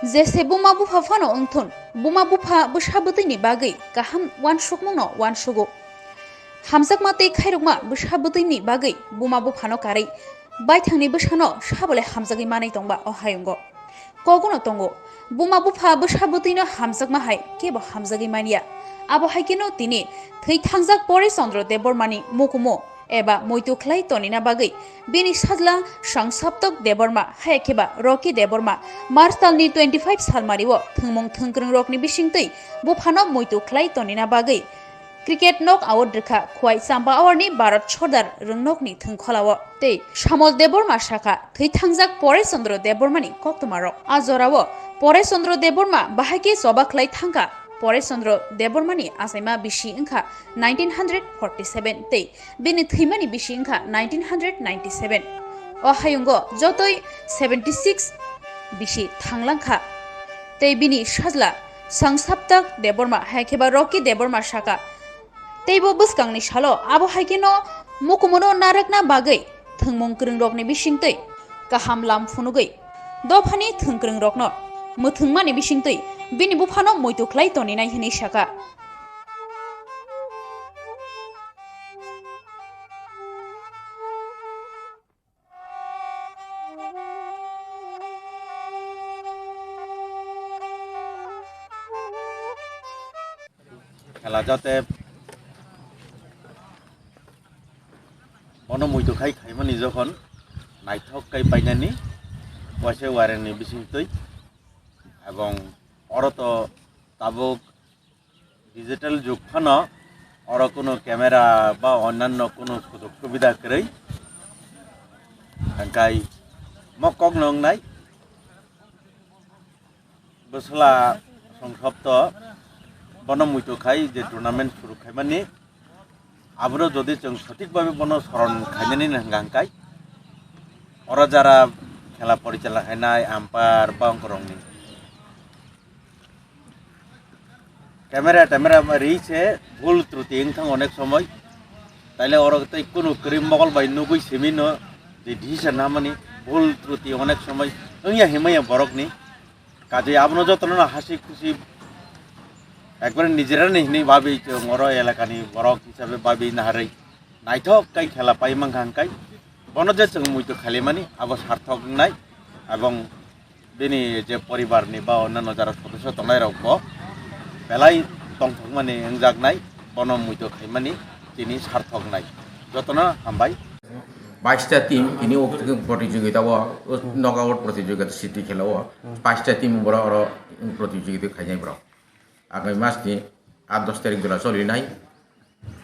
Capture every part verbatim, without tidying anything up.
Jese buma bupha phano wngthun, buma bupha bwsa bwtwini bagwi kaham uansukmungno uansugo. Hamjakma tei khairokma bwsa bwtwini bagwi buma buphano karwi baithangni bwsano sabole hamjagwi manwi tongba o hayungo. Kogono tongo, buma bupha bwsa bwtwino hamjakma hai kebo hamjagwi manya. Abo hai kheno tini thwi thangjak Pore Chandra Debbarmani mukumu eba muitu khlai tonina bagwi bini sajla Sangsaptak Debbarma hai khe ba Rocky Debbarma March talni twenty-five salmario thwngmung thwngkwrwng rokni bisingtwi buphano muitu khlai tonina bagwi cricket knock out rwkha Khwai Champawar ni Bharat Sordar rwngnokni thwngkholao tei Samol Debbarma sakha thwi thangjak Pore Chandra Debbarmani koktwmarok. A jorao Pore Chandra Debbarma bahai khe choba khlai thangkha Pore Chandra Debbarmani achaima bisi wngkha nineteen hundred forty-seven tei bini thwimani bisi wngkha nineteen hundred ninety-seven. O hayungo jotoi seventy-six bisi thanglangkha. Tei bini sajla Sangsaptak Debbarma hai khe ba Rocky Debbarma sakha. Tei bo bwskangni salo abo hai kheno mukumuno narakna bagwi thwngmung kwrwngrokni bisingtwi kaham lam phunugwi dophani thwngkwrwngrokno mwthwngmani bisingtwi bini buphano muitu khlai toninai hwnwi sakha. Khela jate bono muitu khai khaimani jokhon naithok kai painani waisa warengni bisingtwi, ebong oro to tabuk digital jug phano oro kunu camera ba onnanno kunu sujog subida kwrwi, hwnkhai mo kokno wngnai. Bwsla Songkhobto bono muitu khai je tournament suru khaimani, abono jodi chwng sothik bhabe bono soron khainani hwnka hwnkhai, oro jara khela porichalna khainai umpire ba ongkorokni camera tamera ri se bhul truti wngthang onek somoi, taile oro tei kunu kwrwi mokol bai nugwi simi no je decision namani bhul truti onek somoi wngya himaya borokni. Kaje abono jotono no hasi khusi ekbare nijerani hinwi babi chwng oro elakani borok hisabe babi naharwi naithok kai khela pai mankha hwnkhai bono je chwng muitu khalimani abo sarthok wngnai, ebong bini je poribarni ba onnanno jara sodosyo tongnairokbo belai tongthokmani wngjaknai, bono muitu khaimani chini sarthoknai. Jotono hambai. Baista team tini o protijogita o, o knockout protijogita siti khela o, baista team boro oro protijogita khainai bro. Agai mas ni aat dos tarik jora cholinai.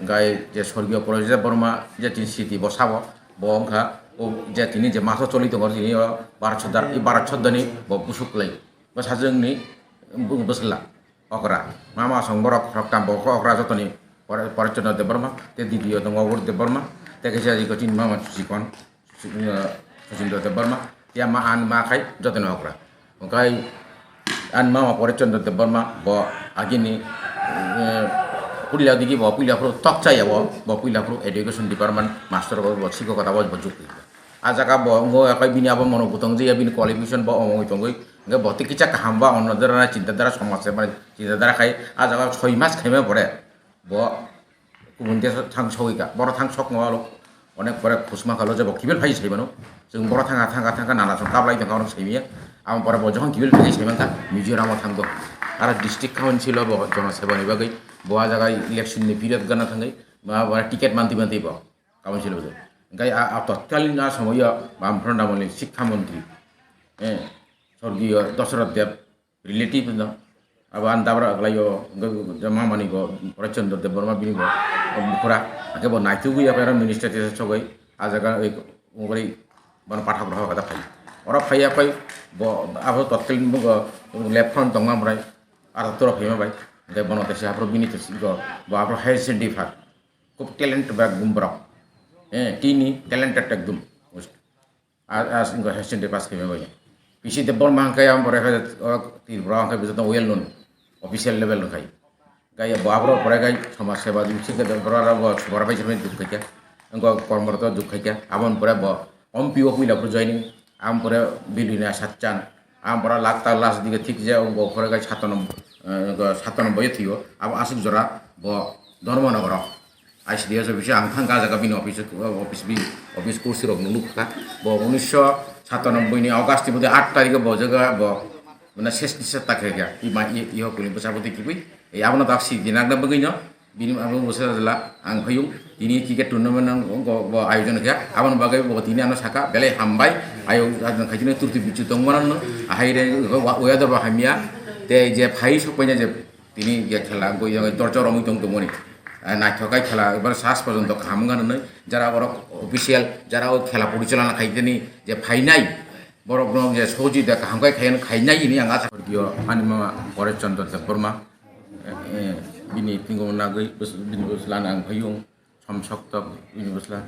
Gai je sorgiyo Projit Debbarma je tin siti bo sabo, bo wngkha o je tini je maso choli tongo tini o Bharat Sordar, i Bharat Sordar ni bo busuk lai. Bo sajwk ni bu-, bwsla. Okra. Mama song borok khoroktham bo khe okra jotoni Pore-, Porechondro Debbarma, tei didiyo tongo Obor Debbarma, tei kaisa ri kochin mama chikon, eh, Suchindra Debbarma, tei ama an ma khai jotoni okra. Okai an mama Porechondro Debbarma bo agini, eh, puila digi bo puila phuru tok chaya bo, bo puila phuru education department master bo, bo sikok kota bo, bo jukti. A jaga bo ngo akai bini abo mono butong je bini qualification bo omo tongoi. Hingke bo tei kisa kaham ba onno dara chinta dara somaj se mani chinta dara khai a jaga soi mas khaima pore bo kubun desh thang sogwi ka, boro thang sok no alo onek pore khusma khalo je bo kibil phai sai mano. Chwng boro thanga thanga thanga nana song kablai thanga ono sai miya. Amo pore bo jokhon kibil phai sai mankha Mizoram o thang do. Aro district council o bo jona seba ni bagwi bo a jaga election ni period gana thangwi ma bo ticket manti manti bo council o. Hingke a, a totkalin a somoyo Bamfront amolni sikha montri, eh, sorgiyo Dosoroth Deb relative no, abo ani dabra aglai o, hwnkhe mamani bo Rajchandra Debbarma bini bo bukhura, hwnkhe bo naitugwi aphai aro minister tesa sogwi, ah jaga oi ungwi bono pathak rohor khe phai. Oro phaiya phai bo abo totkalin bugo left front tongma amrai, aro toro phaima bai, hwnkhe bono tesa aphuru bini tesa bo aphuru higher secondary phar, khub talent ba ekdum borok, eh, tini talented ekdum. A, a, singko higher secondary pass khaima bai. P C Debbarma hwnkhe ang borai khe, o, Tripura hwnkhe bijak tong well known, official level hwnkhe. Gai bo aborok borai gai somaj seba jing sikhe borok aro bo sobara bai jemai duk khaikha. Wngkha kormorot duk khaikha. Aboni pore bo M P o puila bo joining. Aboni pore Bilina Satchan. Ang bora lakh ta last dige thik je bo khore gai satanoboi, eh, satanoboi thio. Abo aswk jora bo Dharmanagar o I C D S office ang thang ga jaga bini office, office bi, office kursi rok nukha. Bo unisho satanoboi ni August ni bode aat tarikh bo jaga bo mane ses ni seta khe khe. I ma i, i hokuni bwsa bwtwi kibui. Ei abono dak si dinakna bagwi no. Bini abo bwsa jela ang phayung tini cricket tournament ang bo, bo ayojon khe aboni bagwi bo tini ano saka belai hambai ayo ayojon khaijini turti bichu tong mano ahai re wa-, weather bo hamya tei je phai sok paina je tini je khela bo yang dorja romwi tong tongmani naithok kai khela ebar sas porjonto kaham wngna nai jara borok official jara o khela porichalona khaijani je phainai borok no je sohojogita kaham kai khayan khainai hini ang acha khaio ani mama Paresh Chandra Debbarma. Eh, eh, bini tingko nagwi bwsla ang phayung som soktok bini bwsla.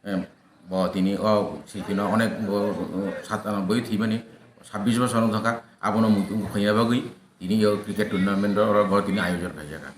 Eh, bo tini o sikino onek bo satana boi thibani sabbish bosor wng thangkha abono muitu khaiya bagwi tini o cricket tournament oro bo tini ayojon khaijak.